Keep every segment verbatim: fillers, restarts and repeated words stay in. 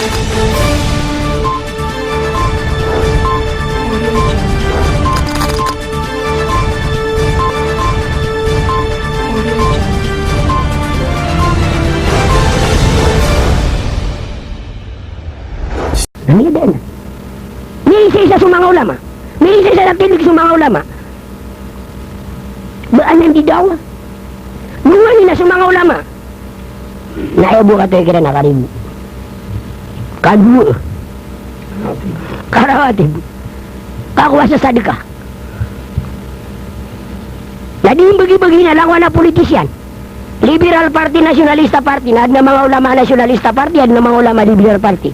Na miyaadn. Miyaisa-isa so manga ulama. Miyaisa-isa na tindg so manga ulama. Ba anan di da'wa. Gowani na so manga ulama. Na aya bo katoy kiran a karibo. Kadowa. Karawatib. Kakowa sa sadka. Na di mbagi-bagi na langowan a politician. Liberal Party, Nationalista Party, na adn a manga ulama a Nationalista Party, adn a manga ulama a Liberal Party.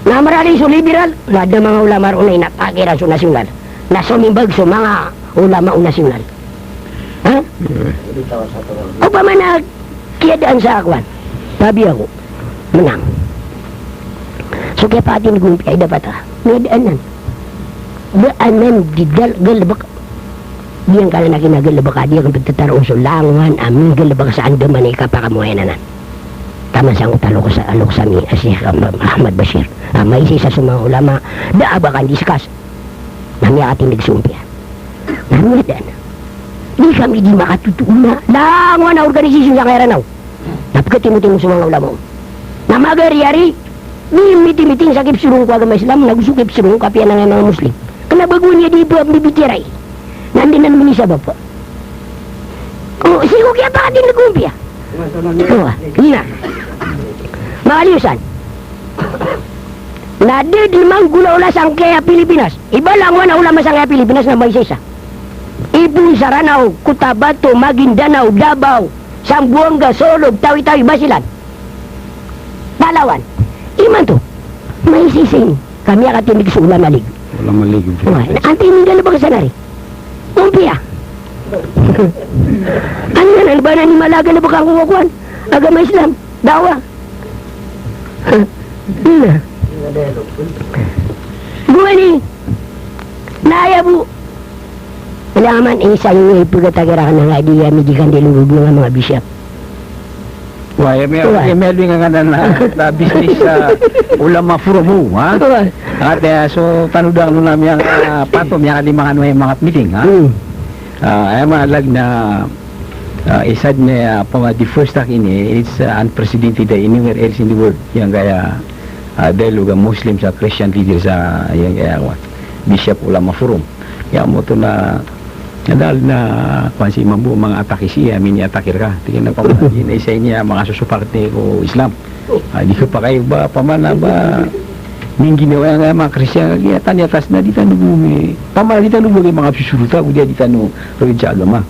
Na marali so liberal, na adn a manga ulama roo na inatake iran so national. Na somimbag so manga ulama o national. Ha? Opama na kiyadaan sa kowan, pabiya ko, menang. So kiyapakatindg o ompiya i dapat a miyadaan anan. Ba anan di dal-, galbk. Giyangkanan a kinagalbk a di akn ptharoon so langowan a minggalbk sa andamanaya i kapakamoayan anan. Taman sangkoto a loks, a loks ami a Sheikh Ahmad Bashir. A maisa-isa so manga ulama, da a ba kan discuss. Na miyakatindg so ompiya. Na miyadaan. Di kami di makatotoo na langowan a organisasyon sangkaya Ranaw. Na pkhatimotimo so manga ulama on. Na magariyari, di miti-miting sa kipsoro ngka ko agama Islam, na go so kipsoro ngka ko kapiya angkaya manga Muslim. Kna ba gowani a di ba mbibitiyarai. Na anda nan minisabap. O, sii ko kiyapakatindg o ompiya. O, na. Manga liyo san. Na da dn manggolawla sangkaya Pilipinas. Iba langowan a ulama sangkaya Pilipinas na maisa-isa. Ibon sa Ranaw, Cotabato, Maguindanao, Davao, Zamboanga, Solog, Tawi-Tawi, Basilan, Palawan. Imanto, maisa-isa ini. Ka miyakatindg so Ulama League. Ulama League. Wa, antaa i minggalbk san ari? Ompiya. Anda nan ba anan i mala a galbk angkoto a kowan, agama Islam, da'wa. Na. Gowani. Na aya bo. Wala man isa ini ipgatagira ka na nga di ami di kandil ngogong a manga bishop. Wa, iya miya, iya miya di nga nga na, na business, ah, Ulama Forum, ha? Wa. Ati, ah, so tano da ngka na miya, ah, pato miya ka di manga no ay manga meeting, ha? Hmm. Ah, aya maana na Ah, isa dn a, ah, pama di first tak ini, it's, ah, unprecedented, ah, anywhere else in the world. Giyangkaya, ah, dialogue a Muslim sa Christian leaders sa, ah, giyangkaya, ah, Bishop Ulama Forum. Aya moto na, na dal na, kwan si mambo manga attack si, ah, mini-attack rka. Tig iyan a pama, ini isa ini a manga sosoparti ko Islam. Ah, di ko pakay ba, pama na ba, mingginawai angkaya manga Christian, kaya tani atas na di tano bo mi, pama di tano bo kaya manga susuruta, ko di, di tano roid sa agama.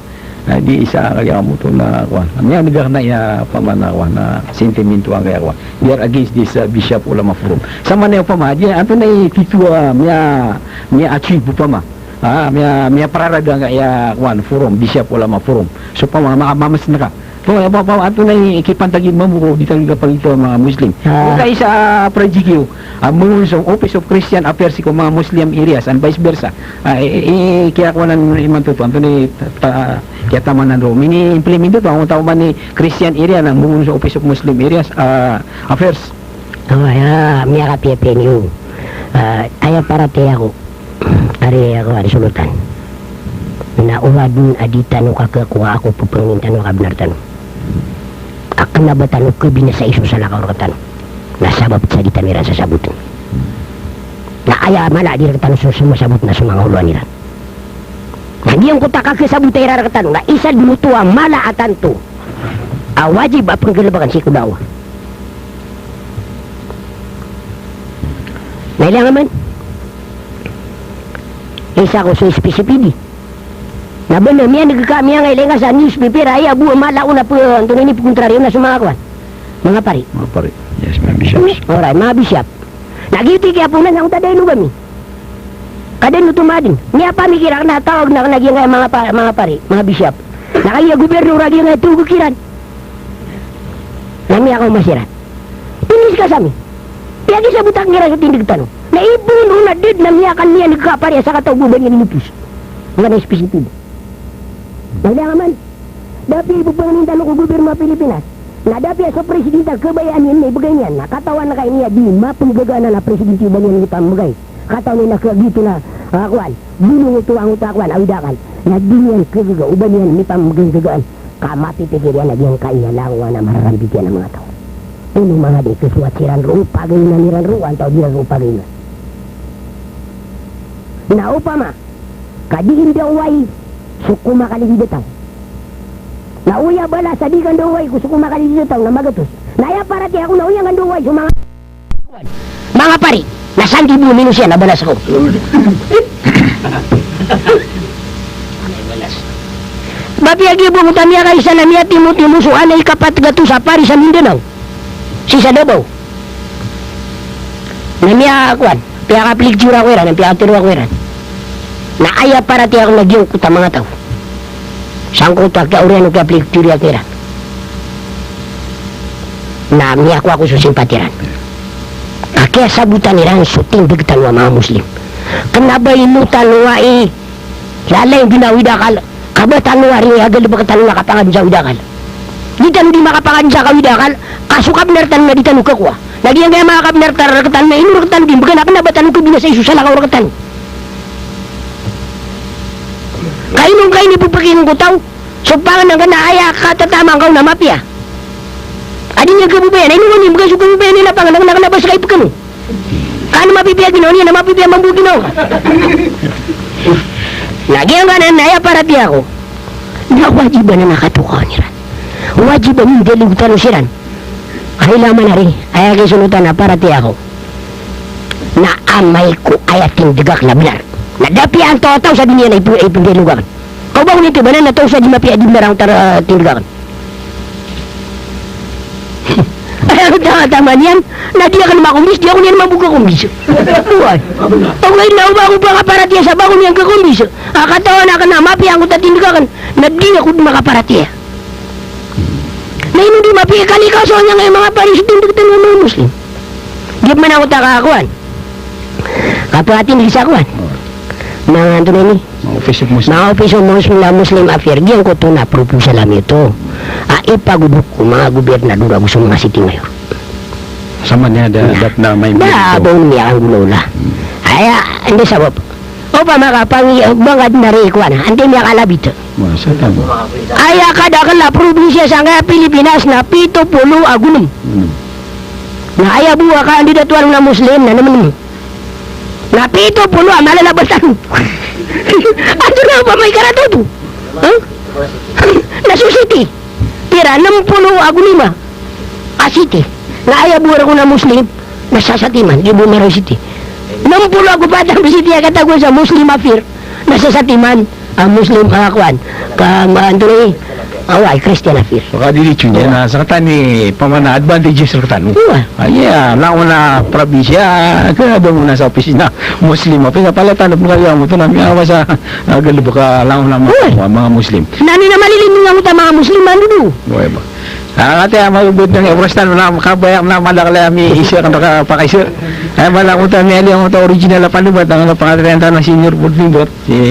Na di isa kaya moto na, kwan. Miyaneg akn a aya pama na, kwan, na sentimento angkaya, kwan. They are against this, uh, Bishop Ulama Forum. Samanaya pama, di, antonaa i titho a miya, miya-achieve pama. Ah, miya, miyapararag angkaya, kwan, forum, Bishop Ulama Forum. So pama, ma-, mamasn ka. Pama, pama, antonaa i kipantagi mambo ko di tano kapagito a manga Muslim. Ah. Ka isa, ah, project iyo. Ah, mangoln so Office of Christian Affairs ko manga Muslim areas and vice versa. Ah, i, i, i, kiyakowan anan imanto oto, antonaa i ta-, ta-, kiyatamanan roo. Mini-implement oto, angkoto man i Christian area na mangoln so Office of Muslim Areas, ah, Affairs. O, aya miyakapiyapiya niyo. Ah, aya paratiyaya ko. Ari ako a di solotan. Na o adn a di tano kakhakowa ko pphangnin tano a kabnar tano. A kna ba tano khabinasai so salakaw rktano. Na sabap sa di tano iran sasabotn. Na aya mala a di rktano so, so masabot na so manga olowan iran. Na giyangkoto a kakhasabota iran rktano, na isa dn oto a mala a tanto a wajib a pnggalbkn sii ko da'wa. Na ilay nga man. Isa ko so S P C P D. Na bnar, miyaneg ka, miyangailay nga sa newspaper, aya bo a mala on a p-, antonaa ini, pkontraryo na so manga kowan. Manga pari. Manga pari. Yes, manga bishop. Alright, manga bishop. Na giyoto i kiyaponan sa angkoto a daynog ami. Ka da dn oto madn. Miyapamikir akn a tawagn akn a giyangkaya manga pa-, manga pari, manga bishop. Na kagiya gobirnor a giyangkaya togok iran. Na miyakaoma siran. Piniska sami. Piyakisabot akn kiran so tindg tano. Na ipoon on a da dn a miyakan, miyaneg ka a pari a sakataw bo ba niyan inipos. Angkanan a S P C P D. Na ilay nga man. Da piya i pphangnin tano ko gobirno a Pilipinas. Na da piya so presidente a kabayaan iyan na ibgay niyan, na katawan ka ini a di mapnggagaan a presidente o ba niyan ipmbgay. Katawan iyan na kagito na, ah, kowan, bolong oto angkoto a kowan, awid a akal. Na di niyan kagaga o ba niyan ipmbgay gagaan. Ka mapipikir iyan a giyangkaya langowan a mararambit iyan a manga taw. Ino manga di kasowat siran roo, pagaynan iran roo, antaa di iran roo pagaynan. Na opama ka di ndawai so komakalidid a taw. Na oya balas a di ka ndawai ko so komakalidid a taw na magatos. Na aya paratiyaya ko na oya nga ndawai so manga, manga pari. Na sanggibo minus iyan a balas ko. Ba piya giya bo angkoto a miyakaisa na miyatimotimo so anay kapat gatos a pari sa Mindanao. Sii sa Davao. Na miya, kowan, piyakapliktura ko iran, piyakatero ako iran. Na aya paratiyaya ko na giyangkoto a manga taw. Sangkoto a kiyaoriyan o kiyapliktura ko iran. Na miyakowa ako so simpati iran. Ka kiyasabotan iran so tindg tano a manga Muslim. Kna ba ino tano ai lalay ginawa awid a akal, ka ba tano ari a galbk tano na kapangadi sa awid a akal. Di tano di makapangadi sa kawid a akal, ka so kabnar tano na di tano kakowa. Na giyangkaya manga kabnar tano rktano na ino rktano di mbgan a kna ba tano kabinasai so salakaw rktano. Ka ino ngka inipphakingn ko taw, so pangnngkn a aya katataman ka on na mapiya. A di niyan kababayaan, na ino ngka inimbgan so kababayaan iyan a pangnngkn a kna ba ska ipkn on. Ka an mapipiya ginawa niyan, na mapipiya mambo ginawa ngka. Na giyangkanan na aya paratiyaya ko na wajib anan a katokawan iran. Wajib a mindaliw tano siran. Kailangan ari, aya kisonotan a paratiyaya ko na amay ko aya tindg akn na bnar. Na da piya antaa a taw sa doniya na ip-, ipndaliw akn. Ka o ba ko niyan tibanan na taw sa di mapiya di bnar angkoto a tindg akn. Aya ko tama-tama niyan, na di akn makombis, di ako niyan mambo kakombis. Oway. Ogaid na o ba ko pakaparatiyaya sa ba ko niyan kakombis a katawan akn a mapiya angkoto a tindg akn, na di ako di makaparatiyaya. Na ino di mapiya i kalikaw sa aya ngka i manga pari so tindg tano a manga Muslim. Di pman angkoto a kakowan. Kapatindg sa kowan. Manga antonaa ini? Manga Office of Muslim. Manga Office of Muslim, Muslim Affairs. Giyangkoto na proposal ami oto a ipagodok ko manga gobirnador ago so manga city mayor. Sa man iya da, da pn a maimbaling oto. Da, ba on miyakanggolawla. Hmm. Aya, anda sabap. Opama ka pangi, bangad na ri kowan a, antaa i miyakalabit. Wa, sa tama. Aya kadakl a probinsiya sangkaya Pilipinas na pito polo ago nm. Hmm. Na aya bo a kandidato a Muslim na nm-nm. Na pito polo a malalabatan. Antonaa opama i karatot oto? Ha? Na so city. Pira, nm polo ago lima a city. Na aya bo a rk on a Muslim na sasatiman, di bo maro city. Nm polo ago pat a city a katagoan sa Muslim Affairs na sasatiman. A Muslim, a kowan, ka, ma, antonaa i, awa, i Christian Affairs. Pkadiritso niyan na, sa katani, pamana advantages rktano. Oway. Aya, langon a probinsya, ka ba mona sa opisina Muslim, opisina pala tano pn kaya mo to na miyawa sa, a, galbk a langon a manga, manga Muslim. Na ino na malilindong angkoto a manga Muslim, ano do? Oway ba. A, kati a mabobot na oras tano na kabaya na madakl ami isa kan ka pakaisa. Ay, mala ko ta mi ali ang ta original a palibat ang pangatrian tano senior board member. Si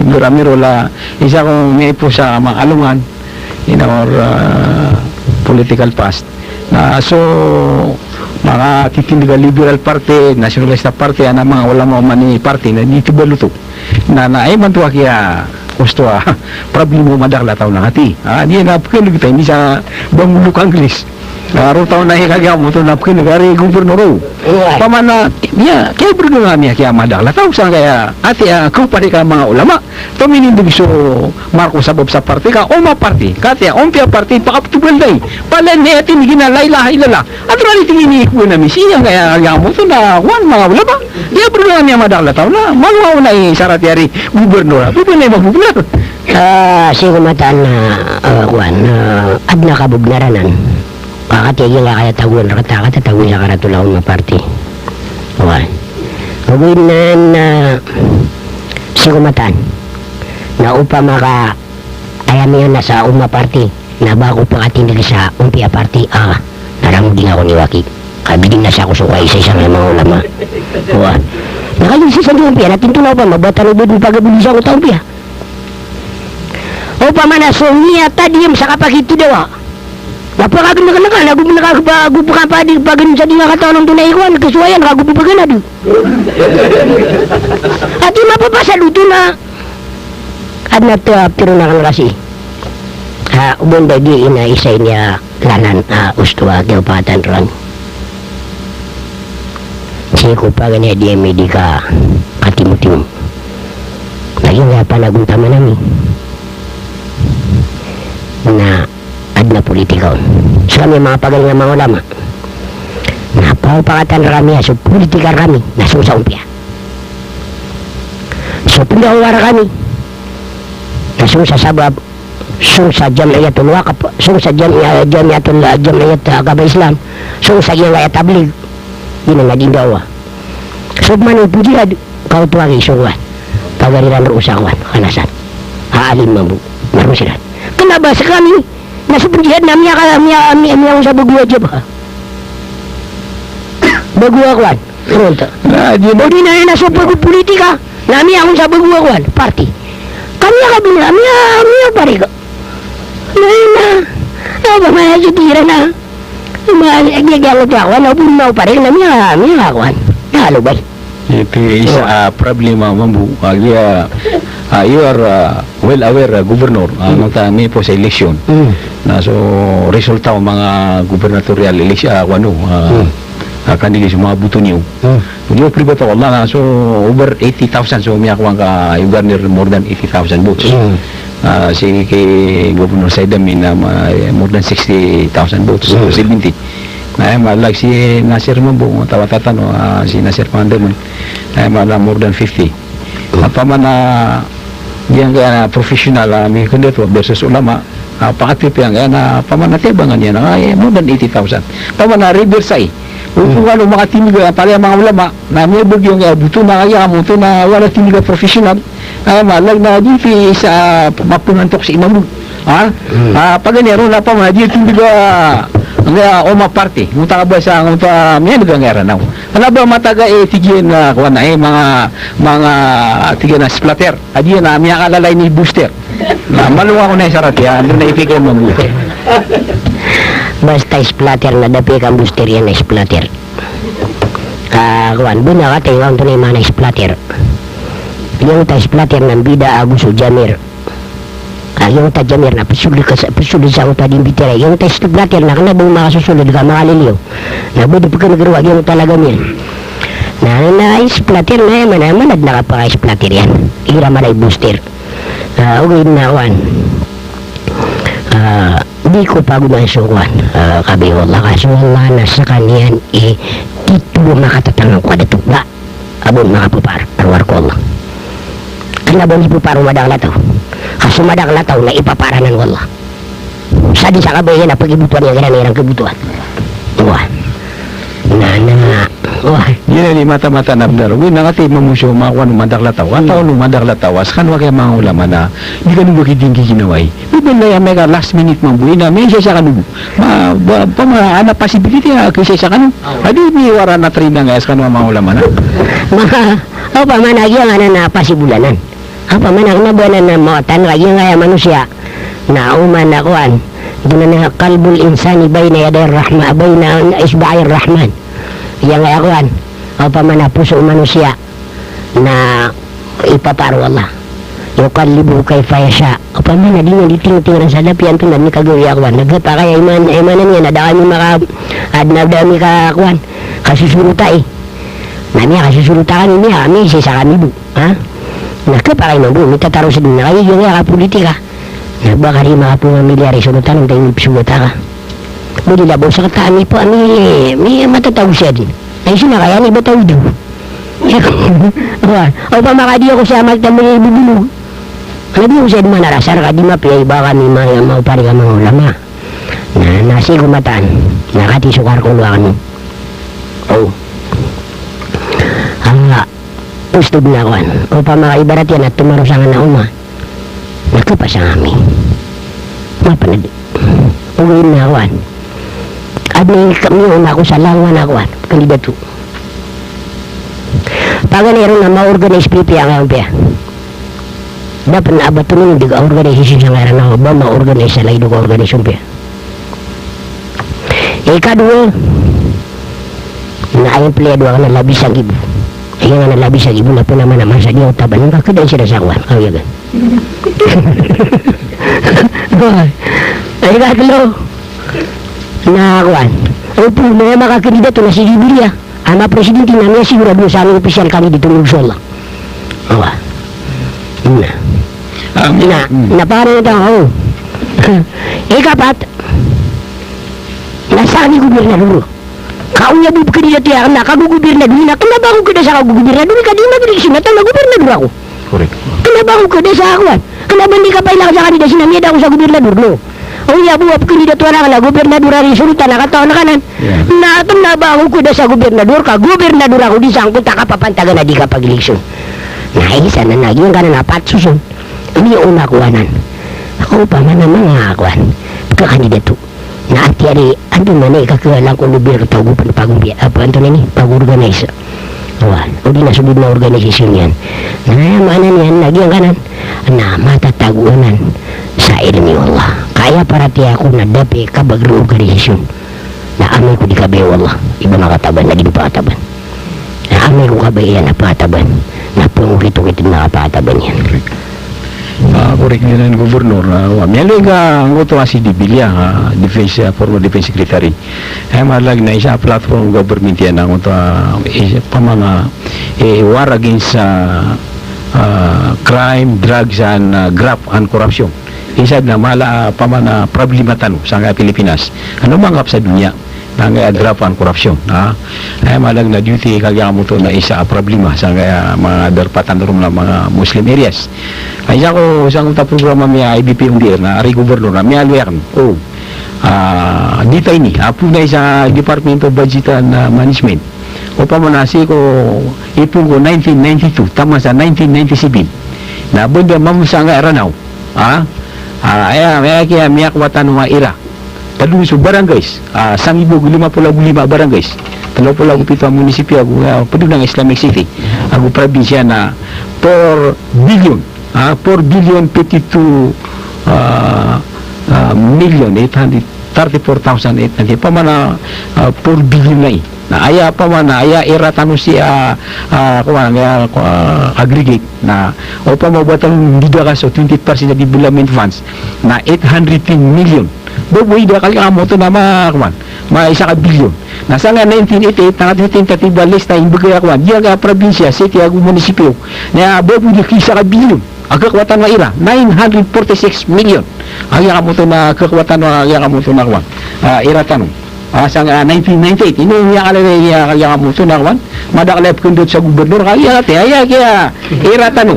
Guru Amirul a isa ko miyaipo sa manga alongan in our, ah, political past. Na so, manga titindg a Liberal Party, Nationalist Party, ana manga ulama o mani party na di tbaloto. Na, na, ay man to a kiya, kosto a, problema o madakl a taw na kati. Ah, di na pkhalg ta ini sa Banglok Anglis. Ah, roo taw na ikagiya mo to na pkhalg ari gobernador o. Oway. Pamana, iya, kaya berdua nga miya kiya madakl a taw sangkaya, ati, ah, ko pari ka manga ulama. To minindg so Marcos sabap sa parti ka, Umma Party. Kati a, Umpiya Party, pakaptobal dai. Pala ni ati ni gina la ilaha illallah. Ato na di tingin ni kuwan a misi, angkaya, angkaya mo to na, kuwan, manga ulama. Iya, berdua nga miya madakl a taw na, manga una i sarat iyan ari, gobernador. Berdua na i magobernador. Ah, sii ko mataan a, ah, kuwan, ah, adn a kabobernador anan. Ka kati a giyangkaya tagoan rkata, kata tagoan sa karato a Umma Party. Oway. Ago inan, ah, sii ko mataan. Na opama ka aya miyaona sa Umma Party, na ba ako pakatindg sa Umpiya Party, ah, na rangding ako ni waki. Kabiding na sa ako so kaisaisa nga manga ulama. Oway. Na kagiya sii sa Umpiya, na tinto na opama, ba tano bo dn pagabolisan ko ta Umpiya. Opama na so miyatadiyam sa kapakitodawa. Na pakagnaknaka na go pnaka-, go pkapadi, pagnsa di nga katawan on tonaa i kowan, kasowayan ka go ppaganad. Ati mapapasad oto na adn a ptharoon akn rasi. A, o ba anda di ina isa ini a lalan a osto a giya opakatan rkami. Sii ko paganay a di ami di ka, katimotimo. Lagid a panagontaman ami na adn a politika on. So ami a manga pagaling a manga ulama na paopakatan rkami a so politika rkami na song sa ompiya. So pndaowa rkami na song sa sabab, song sa Jamiyatul Waqf, song sa Jamiya-, Jamiyatul, Jamiyat Agama Islam, song sa giyangkaya tablig. Giyanan a di ndaowa. So pman o pnjihad, kaoto a giya so kowan, pagari ran roo sa kowan, khanasan a alim mambo, na roo siran. Kna ba skami na so pnjihad na miyaka-, miya-, miya-, miyaon sa bago a jabha, bago a kowan, front. Na, di na. O di na, na so bago politika na miyaon sa bago a kowan, party. Kami a kabina, miya-, miyaparig. Na, na, na, ba maya so tira na. Ma, giya, giya, giya, kowan, na, o ba maya parig na miya-, miyakowan, miyalobay. Ito isa, a, problema mambo, a, giya, a, you are, a, well aware, a, Governor, a, antonaa i miyapos a eleksyon. Mm. Na so resulta o manga gubernatorial eleksyon, a, kowan, a, a, candidate, so manga boto niyo. Mm. Di o pribato ko Allah na so over eighty thousand so miyakowan ka, you garner more than eighty thousand votes. Mm. A, sii ki Governor Said Amin na ma-, more than sixty thousand votes, mm, seventy. Na, e, malag si Nasir mambo, taw a tano, a, si Nasir Pangandaman. Na, e, malag more than fifty. Opama na giyangkaya professional a, mi kundit versus ulama. A, pakapipiya giyangkaya na opama na tiyabangan iyan a, e, more than eighty thousand. Opama na reverse ai. O, hmm, kano makatindg a, palaya manga ulama na miyabagi giyangkaya boto na kaya kamoto na wala tindg a professional. A, malag na di pi isa mapangantok si imam. Ha? Hmm. A, paganay ron na opama na di tindg a, giyangkaya oma party. Ngoto ka ba sa, ngoto ka miyaneg giyangkaya Ranaw. Kna ba mataga, e, tig iyan a, kowan, e, manga, manga tig iyan a splatter. A di na, miyakalala ini booster. Na, malo ako na isarat iyan, ando na ipikir mambo. Basta splatter na da pika booster iyan na splatter. A, kowan, bnar ka tainga onto na i maana splatter. Giyangkoto a splatter na mbida ago so jamir. A, giyangkoto a jamir na psold ka sa, psold sa ngoto a di mbitiyarai. Giyangkoto a splatter na kna ba o makasosold ka makaliliyo. Na ba di pkhaneg roo a giyangkoto a lagam iyan. Na, na, na, splatter na, e, mana, mana dn a kapakay splatter iyan. Igira mala i booster. A, ogaid na kowan. A, di ko pagoman so kowan. A, kabaya o Allah ka so Allah na skaniyan i tito a makatatangan ko a dato. Ba, a ba on makapapar a rowar ko Allah. Kna ba on ipapar o madakl a taw. Ka so madakl a taw na ipapar anan o Allah. Sa di sa kabaya iyan a pagibotowan iyan kiran iran kabotowan. Wa. Na, na, wa. Giyanan i mataan-mataan a bnar. Wi, na katii mambo so manga kowan o madakl a taw. A taw o madakl a taw a skano a kaya manga ulama na di kano ba kitingki ginawai. Di ba na aya miyaka last minute mambo, ina, miyaisa-isa kano bo. Ma, ba, opama na possibility a kiisa-isa kano. A di, di wara na training a skano a manga ulama na. Ma, opama na giyanan a possible anan. Opama na kna ba anan a mawatan ka giyangkaya manosiya. Na oman a kowan. Di na na qalbul insani bayna yaday rahma-, bayna isba'ay rahman. Giyangkaya kowan. Opama na poso o manosiya. Na ipapar o Allah. Yuqallibuhu kayfa yasha. Opama na di niyan di tingtingran sa dapiya antonaa dn i kagawii a kowan. Na khapakay a iman, imanan iyan a da kami maka, adn a da kami ka kowan. Kasosorota i. Na miyakasosorota kami, miya, miyaisa-isa kami bo. Ha? Na khapakay mambo, mitataros dn a kagiya giyangkaya kapolitika. Na ba ka di makapamamilyar i sorotan on ta inipsogat ka. Bo di labaw sa kata ami po, ami, mi, matatago siya dn. Na iso na kaya ni ba taw ido. Wa, opama ka di ako sa magtambay a ibobolog. Ka di ako sa dn manarasar ka di mapiya i ba kami ma-, maopar i ka manga ulama. Na, na sii ko mataan. Na katii so karkolo akn. O. Anga, osto dn a kowan. Opama ka ibarat iyan a tomaros angkanan a oma. Na khapasang ami. Mapnd. Ogaid na kowan. Adn a kami o mako sa langowan a kowan. Kandidato. Paganay ron na ma-organize pipiya angkaya ompiya. Da pn a ba tononin dn a organization sangkaya ron a ba ma-organize sa lagid o ka-organize ompiya. Ikadowa, na aya empleyado akn na labis a gibo. Aya nga na labis a gibo na pn a mana masa di ako taban, ngka kdn siran sa kowan, kawiyagan. Ikatlo, na kowan. Opama na aya makakandidato na si Jubilia a mapresidente na miyasigurado sa aming opisyal kandidato, insha Allah. Awa. Na. Amin. Na, na pare na tao. Ikapat, na sangkai gobernador. Ka oya bo pkhandidato iyan na kagogobernador na kna ba ako kda sa kagogobernador, ka di mag-eleksyon na taw na gobernador ako. Correct. Kna ba ako kda sa kowan. Kna ba ndi kapailay sa kandidato na miyada ako sa gobernador, no? Oya bo a pkhandidato akn na gobernador a ri Sultan a katawan ka anan. Yeah. Na kna ba ako kda sa gobernador, ka gobernador ako di sangkoto a kapapantagan a di kapag-eleksyon. Na isa na na giyangkanan a pat soson. Miyaona ko anan. Opama na manga kowan, pkhakandidato. Na ati ari, antonaa i kakhalang ko lobir ka taw go pn pagompiya, apa antonaa ini, pag-organize. Wan, odi na so bo na organisasyon iyan. Na aya maana niyan na giyangkanan na matatago anan sa ilmi o Allah. Ka aya paratiyaya ko na da pn kabagr o organisasyon. Na amay ko di kabaya o Allah i ba makataban, na di dn pakataban. Na amay ko kabaya iyan a pakataban, na pangokit-okit dn a pakataban iyan. Ah, correct. Di nan gobernor na, wa, miyaaloy ka angkoto a si Dibilya, ah, defense, ah, former defense secretary. Aya maana na isa a platform o government iyan angkoto a, isa, opama na, eh, war against, ah, ah, crime, drugs, and, ah, graft and corruption. Isa dn a mala, ah, opama na problema tano sangkaya Pilipinas. Ano mangap sa doniya. Na angkaya graft and corruption, ha? Aya maana na duty, kagiya kamoto na isa a problema sangkaya manga darpa tano ron a manga Muslim areas. Ay, isa ko, sangkoto a programa mi a I B P on the air na ari gobernor na miyaaloy akn. O. Ah, dita ini, apo na isa Department of Budget and, ah, Management. Opama na sii ko ipon ko nineteen ninety-two, taman sa nineteen ninety-seven. Na banda mambo sangkaya Ranaw. Ha? Ah, aya, aya kiya miyakowa tano a IRA. Pd on so barangays, ah, sangibo ago lima polo ago lima a barangays. Tlo polo ago pito a munisipyo ago, ah, pd on a Islamic City ago probinsya na four billion, ah, four billion fifty-two, ah, ah, million eight hundred thirty-four thousand eight hundred. Opama na, ah, four billion na i. Na aya opama na aya IRA tano sii a, ah, kowan, aya, ah, aggregate na opama o ba tano ndidaka so twenty percent a development funds na eight hundred ten million. Bo bo i da, kagiya kamoto na ma, kowan, ma isa ka bilyon. Na sangkaya nineteen eighty-eight na katii tentative a list a imbgay a kowan, giyangkaya probinsya, city ago munisipyo. Na bo bo i da ki isa ka bilyon a khakowa tano a IRA, nine hundred forty-six million. Kagiya kamoto na khakowa tano, kagiya kamoto na kowan, ah, IRA tano. Ah, sangkaya nineteen ninety-eight, ino miyakala, iya, kagiya kamoto na kowan, madakl a pkhandidat sa gobernor, kagiya kati, aya kiya IRA tano.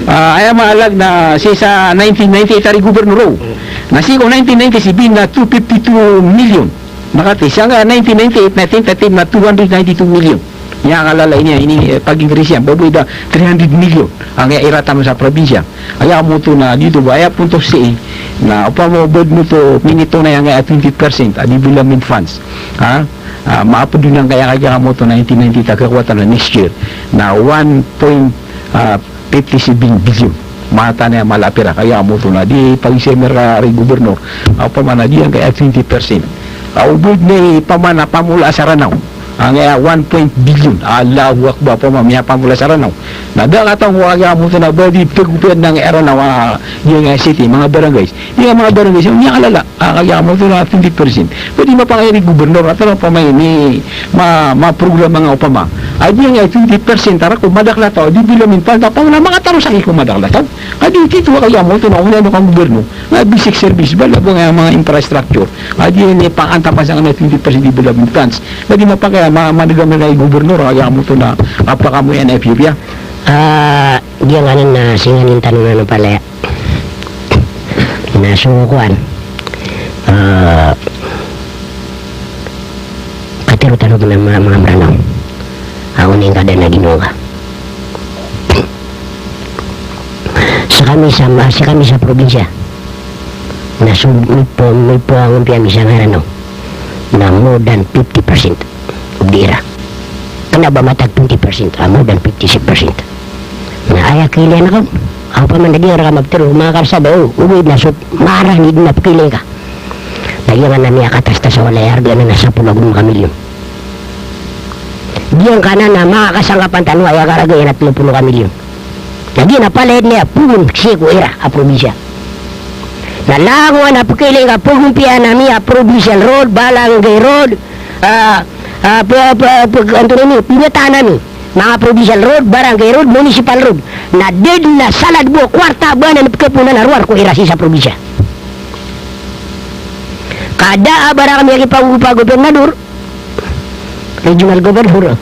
Ah, aya maana na sii sa nineteen ninety-eight ari gobernor, o. Na sii ko nineteen ninety-seven na two fifty-two million. Na kati, sangkaya nineteen ninety-eight na tentative na two hundred ninety-two million. Aya kalala ini, ini, eh, pag-increase iyan, ba bo i da three hundred million angkaya IRA tano sa probinsya. Aya kamoto na dito ba, aya pon oto sii na opama o ba dn oto minito na aya angkaya twenty percent a development funds. Ha? Ah, maapd on angkaya, kagiya kamoto na nineteen ninety-eight a khakowa tano next year na one point, ah, fifty-seven billion. Mataan a mala a pira, kagiya kamoto na di pag-isa i miyarka ari gobernor. Opama na di angkaya twenty percent. Ah, o ba dn i opama na pamola sa Ranaw. Angkaya one point billion. Allahu Akbar, opama miyapamola sa Ranaw. Na da kataw ko, kagiya kamoto na ba di pthagopiya dn angkaya Ranaw, ah, giyangkaya city, manga barangays. Giyangkaya manga barangays, miyakalala. Ah, kagiya kamoto na twenty percent. Ba di mapakay ari gobernor, a tano opama ini, ma, maprograma nga opama. Ah, giyangkaya twenty percent a rk o madakl a taw a development fund, opama na makataro sangkai ko madakl a taw. Ka di tito, kagiya kamoto na onaan o ka goberno na basic service, ba labang a manga infrastructure. Ka di ini pakaantapan sangkaya twenty percent development funds. Ka di mapakay a ma, manegam na i gobernor, kagiya kamoto na kapakamoyan a F U P a. Ah, giyangkanan na singanin tano na palaya. Na so kowan, ah, katharo tano na ma, manga Mranaw. Ago ning kada na ginawa ka. Sa kami sa, sa kami sa probinsya, na so mipo, mipoangompiya mi sa ngaran o, na more than fifty percent of the IRA. Kna ba matag twenty percent, ah, more than fifty percent. Na aya kailay na ka, opama na di nga rka maptharo, manga karsada, o, ogaid na so marani dn a pkailay ka. Aya nga na miyakatastas a walay a arga na na sapolo ago lima ka milyon. Giyangkanan a makakasangkapan tano a aya karagaya na tlo polo ka milyon. Na giya na palaya niyan a poon sii ko ira a probinsya. Na langon a pekailay ka pegompiya na miya provincial road, barangay road, ah, ah, pe-, pe-, pe-, antonaa ini, pembinataan ami. Manga provincial road, barangay road, municipal road. Na da den a salad bo a kwarta a ba anan pekeponan a rowar ko ira sii sa probinsya. Ka da a ba rakn miyakipagogop a gobernador, regional governor.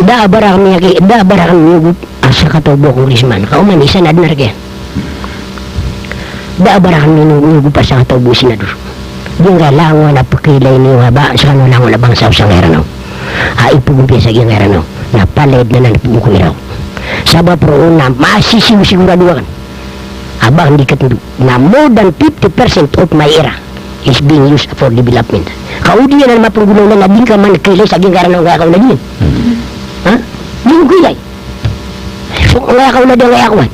Da a ba rakn miyaki-, da a ba rakn miyogop a sakataw bo a congressman. Ka oman i isa na adn a rk iyan. Da a ba rakn miyogop a sakataw bo a senador. Giyangkaya langon a pekailay niyo a ba, skano langon a bangsa o sangay Ranaw. A ipegompiya sa giyangkaya Ranaw. Na palaya den anan a pegompiya ko ira. Sabap roo na masisigurado akn a ba akn di katndo na more than fifty percent of my area is being used for development. Ka o di anan mapenggolawla na di ngka man kailay sa giyangkaya Ranaw, angkaya kaolad iyan. Ha? Di ngka kailay. So, angkaya kaolad, angkaya kowan.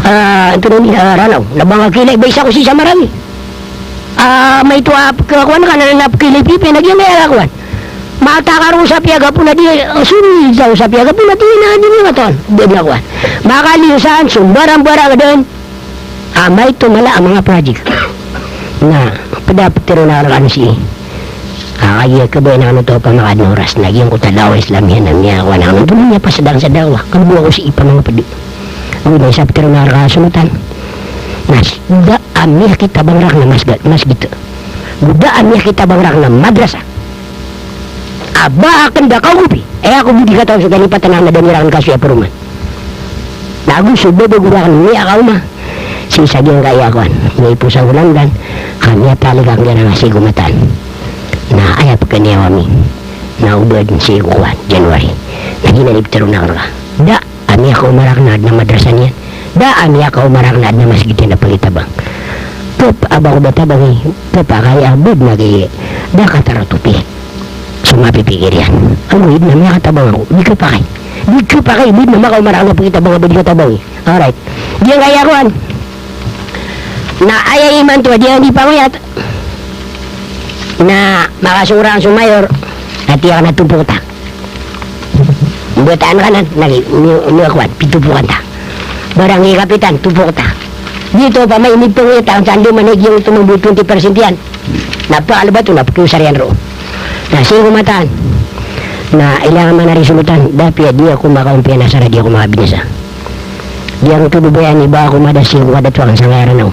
Ah, antonaa ini, ah, Ranaw. Na ba ngka kailay, ba isa ko sii sa Marawi. Ah, maito a pekakowan ka na, na pekailay pipiya na giyangkaya kowan. Matakaro sa piyagapoon a di, eh, suni sa piyagapoon a di na, di na matoon. Di na kowan. Makaliyo san so mbarangbarang den. Ah, maito mala a manga project. Na ped a peteroon akn rkano sii. Ah, kagiya kabayaan akn oto a pamakaadn a oras. Na giyangkoto a dawah Islamiyah na miyakowan akn oto, miyapasadang sa dawah. Kambo ako sii pamangaped. Oway, na isa a peteroon akn rka a solotan. Na s-, da a miyakitabang rakn a masga-, masgit. Go da a miyakitabang rakn a madrasa a ba akn da kaogopi. Aya ko bo di kataw so kalipatan akn a da niyo rakn kasoy a paroman. Na ago so babago rakn miyakaoma sii sa giyangkaya kowan, miyaipos ako landan, ka miyatalik akn giyangkaya sii ko Mataan. Na aya pekaniyawa ami na o ba adn sii ko kowan, January. Na giyanan i peteroon akn rka. Da a miyakaoma rakn a adn a madrasa niyan. Da a miyakaoma rakn a adn a masgit iyan a pakitabang. Kep a ba ko da tabangi, kep a kaya a ba adn a kaya, da katarotop iyan so mapipikir iyan. Ago adn a miyakatabang ako, di kapakay. Di kapakay, ba adn a makaoma rakn a pakitabang a ba di katabangi. Alright. Giyangkaya kowan. Na aya imanto a di niyan di pangoyat. Na makasong rakn so mayor, na tig akn a tompok ta. Mbataan ka nan, na gi-, ni, ni kowan, pitopokan ta. Barangay kapitan, tompok ta. Giyoto opama i inipangoyat akn sa andamanaya giyangkoto mambo twenty percent iyan. Na pakalbat o na pekiosar iyan roo. Na sii ko Mataan. Na ilay akn man a ri solotan, da apiya di ako makaompiya na asar a di ako makabinasa. Giyangkoto bo ba iyan i ba ako mada sii ko kadato akn sangkaya Ranaw.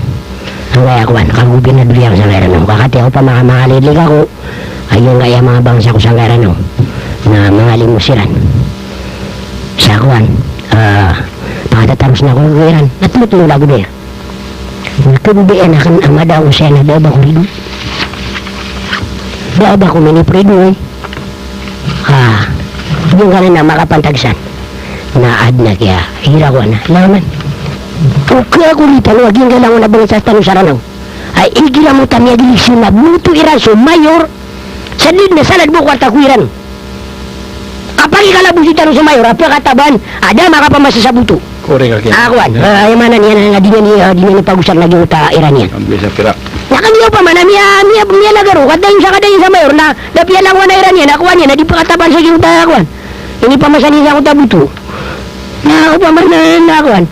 Angkaya kowan, kagobernador iyan sangkaya Ranaw. Ka katii ako opama ka mangalilika ako, a giyangkaya manga bangsa ko sangkaya Ranaw na mangalimo siran sa kowan, ah, pakatataros na ako ko iran. Na tmotmol ago ba iyan. Na kagogoyaan akn a mada ako saya na da a ba ko rido. Da a ba ko miniprido, eh. Ah, giyangkanan a makapantag san. Na adn a kiya, ira ko ana, langon man. Oka ko ritano a giyangkaya langon a bangsa tano sa Ranaw. Ay, igira mo ta miyagiliksyon na boto iran so mayor, sa di na salad bo kwarta ko iran. Kapag ikalabosi tano so mayor, a pekatabaan a da makapamasa sa boto. Korek, korek. Ah, kowan. Ah, aya maana niyan na di niyan i, ah, di niyan i pagosar na giyangkoto a iran iyan. Ambi sa pirak. Na kagiya opama na miya, miya, miyalagar o, kadaing sa, kadaing sa mayor na, da piyalangowan a iran iyan, a kowan iyan, na di pekatabaan sa giyangkoto a kowan. Inipamasa niyan sa giyangkoto a boto. Na opama na, na kowan.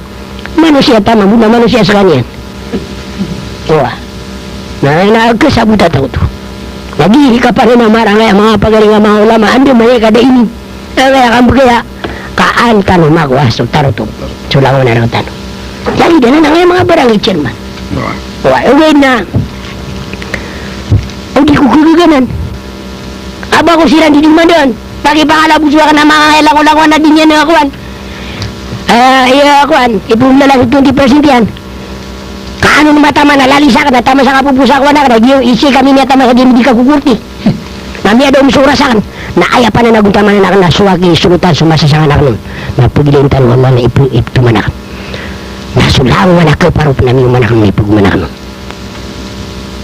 Manosiya taman bo na manosiya sekaniyan. Owa. Na, na, kesabota taw oto. Lagid i kapanay na marangay a manga pagaling a manga ulama, anda maya kada ini. Angkaya kambegaya, ka an tano makowa so tarotop so langon a rengtano. Lagid anan angkaya manga barangay chairman. Owa. Owa, ogaid na. O di ko kegaganan. A ba ko siran di di mandaan. Pakipangalabosi akn a manga langolangon a di niyan a kowan. Eh, iya, kowan, ipolalago twenty percent iyan. Ka ano mataman a lalisak na taman sa kapoposa ko anak na, giya, isi kami niyan taman sa di, di kakokorti. Na miyada om so oras akn. Na aya panagontaman akn na so aki solotan so masasangan akn on. Na pegilain tano o Allah na ipo-, iptoman akn. Na so langon a kaparop na miyoman akn na ipogoman akn on.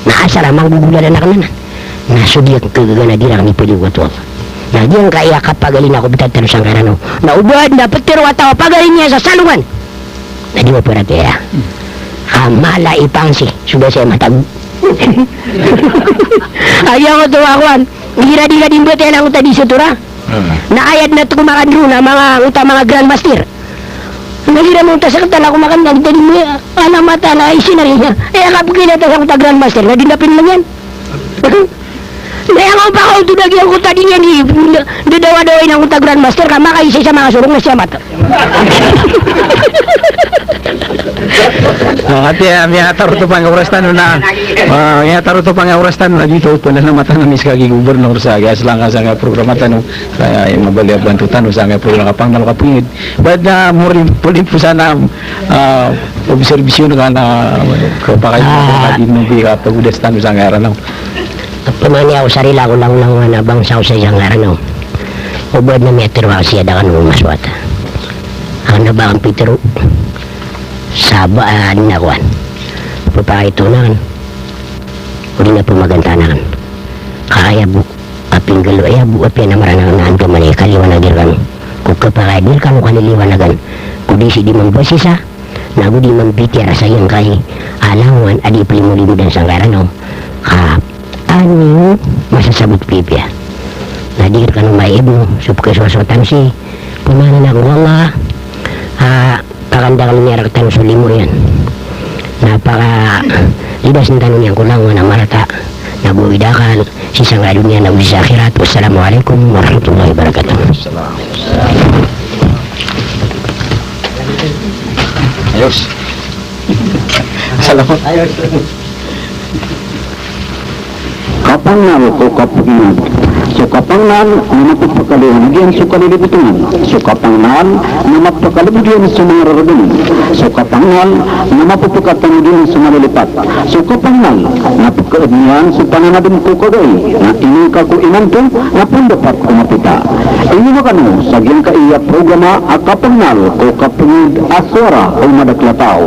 Na asar a manggogolalan akn anan. Na so di akn kegagana di rakn ipaliyogat o Allah. Na giyangkaya kapagalin ako btad tano sangkaya Ranaw. Na o ba adn a petero a taw a pagalin iyan sa Salongan. Na di maparatiyaya. Ka mala i pangsi, so da saya matago. Aya ko to a kowan, igira di ka di mbatiya na angkoto a di sotora. Hmm. Na aya dn a tko makan roo na manga, angkoto a manga grandmaster. Na igira mangkoto a saktan a ko makan na di tadi mo, ana mata na isinari niyan. Eh, aya kapkilala sa angkoto a grandmaster, na di na pinlngan. Na aya nga opakaoto da giyangkoto a di niyan di, da, dadawadawai na angkoto a grandmaster, ka makaisa sa manga sorong na siya mata. Makati a miyatarotop angkai a oras tano na, ah, miyatarotop angkai a oras tano na giyoto, pn na mata na miska gi gobernador sa giya slangka sangkai a programa tano, kaya mabaloy a banto tano sangkai a programa Kapangnal ko Kapngd. Bad na mori poli po sana, ah, obserbasyon ka na kapakay Ah. Ka di no bi ka pagodas tano sangkai a Ranaw. Pamani ako sarila ko langolangon a bangsa ko sa sangkai a Ranaw. O ba adn a miyatharo ako sii a da kano masowat. Aken a ba aken pitharo sa ba, ah, adn a kowan. Pphakaito aken. O di na pmagantaan aken. Ka aya bo a pinggalo, aya bo a piyanamaran aken na andamanaya i kaliwanag rkano. Ko khapakay a di rkano kaliliwanagan. Ko di sii di mambasisa. Na go di mambitiara sa giyangkai a langowan a di plimolimod sangkai a Ranaw. Ka aniyo masasabot pipiya. Na di rkano maiibno so pkhasowasowa tano sii. Pamana ko Allah a pakandakel iyan rktano so limo iyan. Na pakalidasen tano niyan ko langowan a marata. Na go i dakal sii sangkai a doniya na go sii sa akhirat. Wassalamu alaikum warahmatullahi wabarakatuh. Ayos. Salamat. Kapangnal ko kapngd. So kapangnal na mapphakaliwanag iyan so kalilipotongan. So kapangnal na maphakalbod iyan so manga raragn. So kapangnal na mapphakatamod iyan so malilipat. So kapangnal na pkhaadn iyan so pananadm ko kagai, na inngka ko imanto na pndapat ko mapita. Ino makano sa giyangkai a programa a Kapangnal ko Kapngd a Sowara o Madakl a Taw.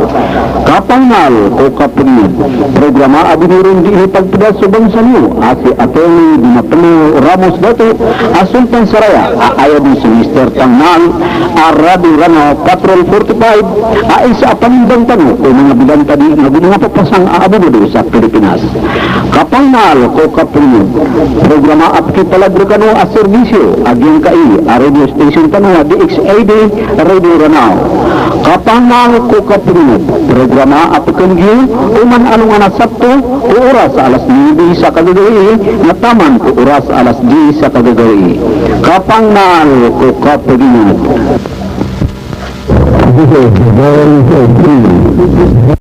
Kapangnal ko Kapngd, programa a binoron dii pagpda so bangsa niyo a si Attorney Dina Pelo Ramos Dato a Sultan Saraya, a aya bo so Mister Tangnal a Radio Ranaw Patrol forty-five, a isa a pangimbang tano ko manga bilantadi nago manga papasang a abogado sa Pilipinas. Kapangnal ko Kapngd, programa a pkhipalag rkano a serbisyo a giyangkai a radio station tano a D X A D Radio Ranaw. Kapangnal ko Kapngd, programa a pkanggiyo oman alongan a Sabto ko oras a alas nuebe sa kagagawii na taman ko oras a alas diyes sa kagagawii. Kapangnal ko Kapngd.